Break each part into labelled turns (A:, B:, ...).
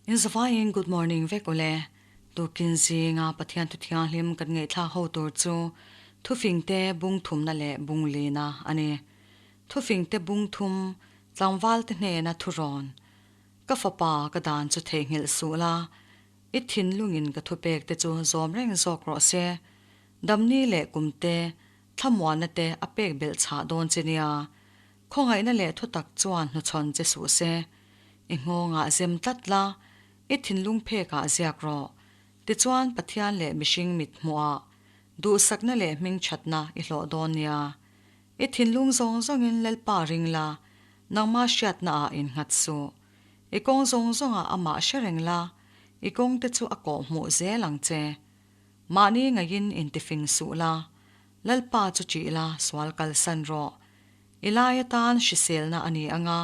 A: In zavaiin good morning vek ule. Tukin zinga Pathian thu thianghlim kan ngaihthlak ho tur chu Thufingte bung thumna leh bung lina a ni. Thufingte bung thum tlangvalte hnena thurawn. Ka fapa ka dan chu theihnghilh suh la, i thinlungin ka thupek te chu zawm reng zawk rawh se. Damni leh kumte thlamuanna te a pek belh chhah dawn che nia. Khawngaihna leh thutak chuan hnuchhawn che suh se. I nghawngah zem tlat la, i thinlung phekah ziak rawh. Tichuan Pathian leh mihring mit hmuhah duhsakna leh hmingthatna i hlawh dawn nia. I thinlung zawng zawngin Lalpa ring la, nangmah hriatnaah innghat suh. I kawng zawng zawngah amah hre reng la, i kawngte chu a kawh hmuh zel ang che. Mahni ngaiin intifing suh la, Lalpa chu ṭih la, sual kalsan rawh. I lai atan hriselna a ni ang a,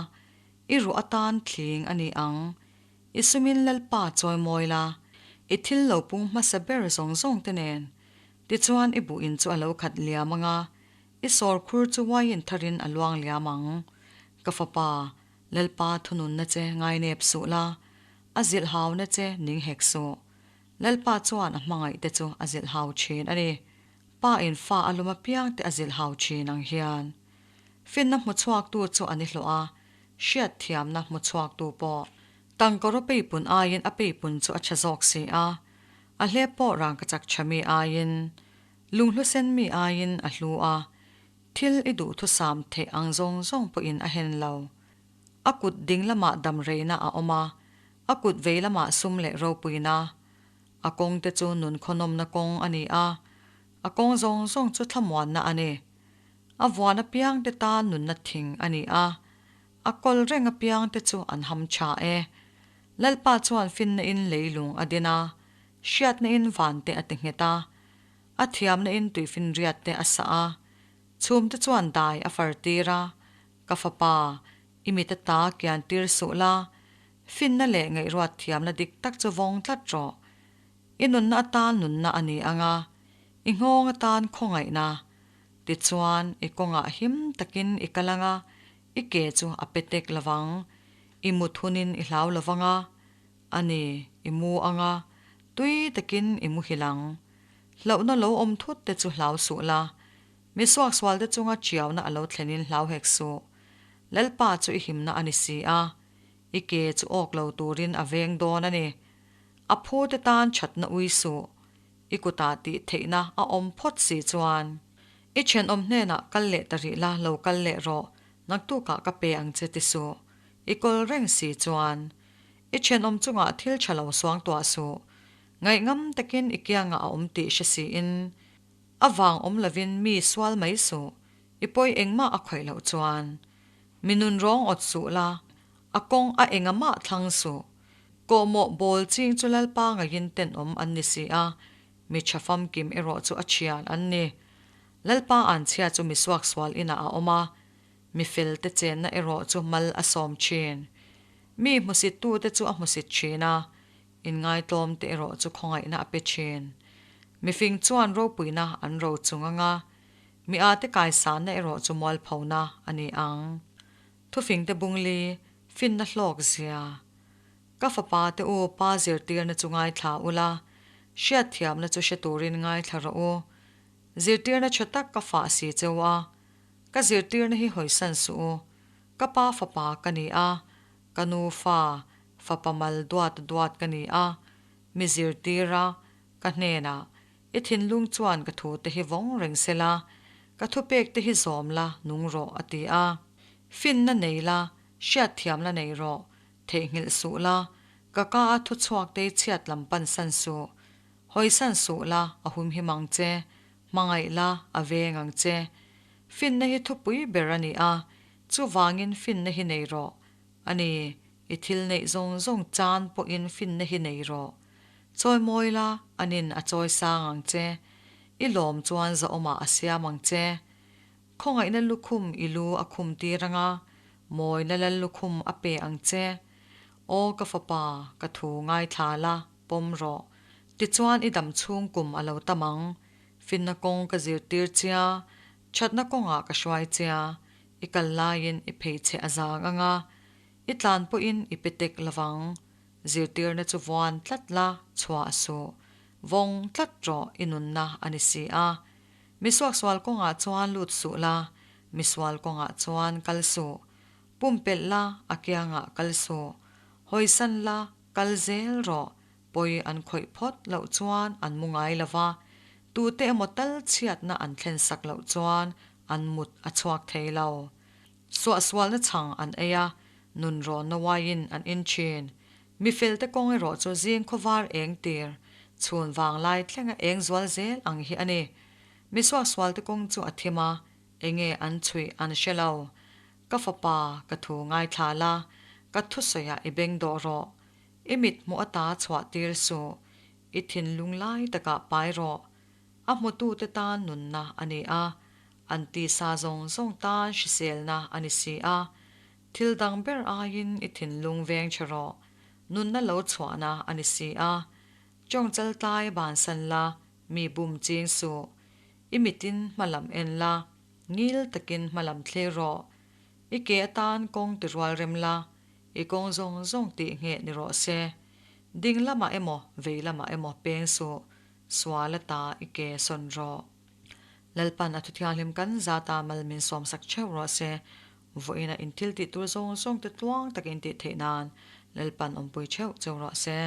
A: i ruh atan thling a ni ang. I sumin Lalpa chawi mawi la, i thil lo pung hmasa ber zawng zawng te nen. Tichuan i buhin chu a lo khat liam ang a, i sawr khur chu uaiin tharin a luang liam ang. Ka fapa, Lalpa thununna che ngainep suh la, a zilhhauna che ning hek suh. Lalpa chuan a hmangaih te chu a zilh hau thin a ni. Pa in fa a lum apiang te a zilh hau thin ang hian. Finna hmu chhuak tu chu an i hlawh a, hriat thiamna hmu chhuak tu pawh. Tangkawr a peipun aiin a peipun chu a tha zawk si a, a hlep pawh rangkachak tha mi aiin, lunghlu sen mi aiin a hlu a, thil i duhthusam theih ang zawng zawng pawhin a hen lo. A kut ding lamah dam reina a awm a, A kut vei lamah sum leh ropuina. A kawng te chu nun khawnawmna kawng a ni a, a kawng zawng zawng chu thlamuanna a ni. A vuan apiang te tan nunna thing a ni a, a kawl reng apiang te chu an ham tha e. Lalpa chuan finna in leilung a din a, hriatna in van te a ti nghet a, a thiamna in tuifinriat te a sah a, chhum te chuan dai a far tir a, Ka fapa, i mit ata kian tir suh la, finna leh ngaihruat thiamna dik tak chu vawng tlat rawh. I nunna atan nunna a ni ang a, i nghawng atan khawngaihna. Tichuan, i kawngah him takin i kal ang a, i ke chu a pe tek lovang. I mut hunin i hlau lovang a, a ni, i mu ang a, tui takin i muhil ang. Hlauhna lo awm thut te chu hlau suh la, Mi suaksualte chunga chiauna a lo thlenin hlau hek suh. Lalpa chu i himna a ni si a, i ke chu awk lo turin a veng dawn a ni. A phute tan thatna ui suh, i kutah tih theihna a awm phawt si chuan. I thenawm hnenah kal leh ta rih la, lo kal leh rawh, naktukah ka pe ang che ti suh, i kawl reng si chuan. I thenawm chungah thil tha lo suang tuah suh, ngaihngam takin i kiangah a awm tih hre siin. A vang awm lovin mi sual mai suh, i pawi engmah a khawih loh chuan. Mi nun rawng awt suh la, a kawng a enga mah thlang suh. Kawhmawh bawl ching chu Lalpa ngaiin tenawm an ni si a, mi tha famkim erawh chu a thian an ni. Lalpa anchhia chu mi suaksual inah a awm a, mi fel te chenna erawh chu mal a sawm thin. Mi hmusittute chu a hmusit thin a, Inngaitlawm te erawh chu khawngaihna a pe thin. Mifing chuan ropuina an ro chung anga, mi a te kaisanna erawh chu mualphona a ni ang. Thufing te bungli, finna hlawk zia. Ka fapa te u pa zirtirna chu ngaithla ula, hriatthiamna chu hre turin ngaithla rawh u. Zirtirna tha tak ka fah si cheu a, ka zirtirna hi hawisan suh u. Ka pa fapa ka ni a, Ka nu fa, fapa mal duat duat ka ni a, mi zirtir a, ka hnenah, I thinlung chuan ka thu te hi vawng reng se la, ka thupek te hi zawm la, nung rawh, a ti a. Finna nei la, hriatthiamna nei rawh, theihnghilh suh la, ka ka a thuchhuak te chhiat lam pan san suh. Hawisan suh la, a humhim ang che, hmangaih la, a veng ang che. Finna hi thupui ber a ni a, Chuvangin finna hi nei rawh. A ni, i thil neih zawng zawng chan pawhin finna hi nei rawh. Chawi mawi la, anin a chawi sang ang che. I lawm chuan zahawmah a siam ang che. Khawngaihna lukhum i lu a khum tir ang a, mawina lal lukhum a pe ang che. Aw ka fapa, ka thu ngaithla la, pawm rawh. Tichuan i dam chhung kum a lo tam ang. Finna kawng ka zirtir chia, Thatna kawngah ka hruai che a, i kal laiin i pheichhe a zang ang a, i tlan pawhin i pe tek lovang. Zirtirna chu vuan tlat la, chhuah suh. Vawng tlat rawh i nunna a ni si a. Mi suaksual kawngah chuan lut suh la, misual kawngah chuan kal suh. Pumpelh la, a kiangah kal suh. Hawisan la, kal zel rawh. Pawi an khawih phawt loh chuan an mu ngai lo va, tute emaw tal chhiatna an thlen sak loh chuan an mut a chhuak thei lo. Suahsualna chhang an ei a, nunrawnna uaiin an in thin. Mi felte kawng erawh chu zing khawvar eng tir, chhun vanglai thlenga eng zual zel ang hi a ni. Mi suahsualte kawng chu a thim a, enge an chhuih an hre lo. Ka fapa, ka thu ngaithla la, ka thusawiah i beng dawh rawh. I mit hmuh ata chhuah tir suh, i thinlung lai takah pai rawh. A hmutute tan nunna a ni a, an tisa zawng zawng tan hriselna a ni si a. Thil dang ber aiin i thinlung veng che rawh, nunna lo chhuahna a ni si a. Tawngchal tlai bansan la, mi bum ching suh. I mitin hmalam en la, ngil takin hmalam thlir rawh. I ke atan kawng ti rual rem la, I kawng zawng zawng tih ngheh ni rawh se. Ding lamah emaw vei lamah emaw peng suh, sual ata i ke sawn rawh. Lalpan a thuthianghlim kan zata mal min sawmsak theuh rawh se. Vawiin a inthil tih tur zawng zawng te tluang takin tih theih nan Lalpan awmpui theuh cheu rawh se.